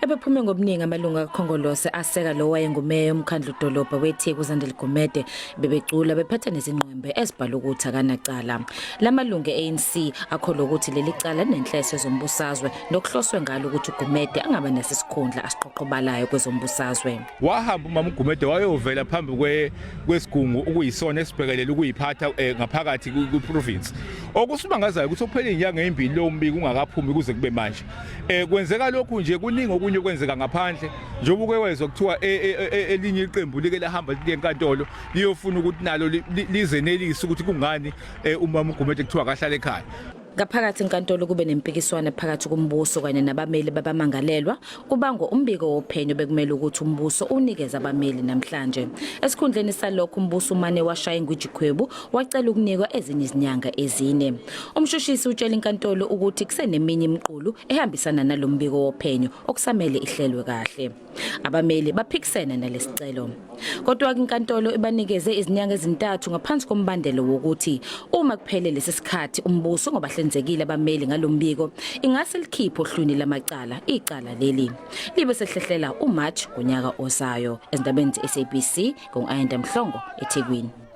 Ebephume ngobuningi amalungu kaKhongolose aseka lo wayengumeya yomkhandlu dolobha weTheku uZandile Gumede bebecula bephethe nezingqwembe ezibhalwe ukuthi akanacala. Lamalungu e-ANC akholwa ukuthi leli cala linenhleso yezombusazwe nokuhloswe ngalo ukuthi uGumede angaba nesisikhundla asiqoqobalayo kwezombusazwe. Wahamba umama uGumede wayovela phambi kwe kwesigungu okuyisona esibhekelele ukuyiphatha eh, ngaphakathi kwi-province. Okusimangazayo ukuthi okuphele izinyanga ezimbili lo mbiko ungakaphumi kuze kube manje. Eh kwenzeka lokhu nje kuningi okunye okwenzeka ngaphandle njengoba uke wezwa kuthiwa e, e, e, elinye iqembu like lahamba liye enkantolo liyofuna ukuthi nalo lizenelise ukuthi kungani eh, umama uGumede kuthiwa akahlale ekhaya. Ngaphakathi enkantolo kube nempikiswano phakathi kombuso kanye nabameli babamangalelwa kubangwa umbiko wophenyo bekumele ukuthi umbuso unikeze abameli namhlanje. Esikhundleni salokho umbuso umane washaya ingwijikhwebu wacela ukunikwa ezinye izinyanga ezine. Umshushisi utshela inkantolo ukuthi kuseneminye imiqulu ehambisana nalombiko wophenyo okusamele ihlelwe kahle. Abameli baphikisene nalesicelo. Kodwa inkantolo ibanikeze izinyanga ezintathu ngaphansi kombandelo wokuthi uma kuphele lesi sikhathi umbuso ngobahlinzekile abameli ngalombiko ingase likhiphe ohlwini lamacala icala leli. Libe sehlehlela uMarch ngonyaka ozayo. Ezindabeni zeSABC ngu-Ayanda Mhlongo eThekwini.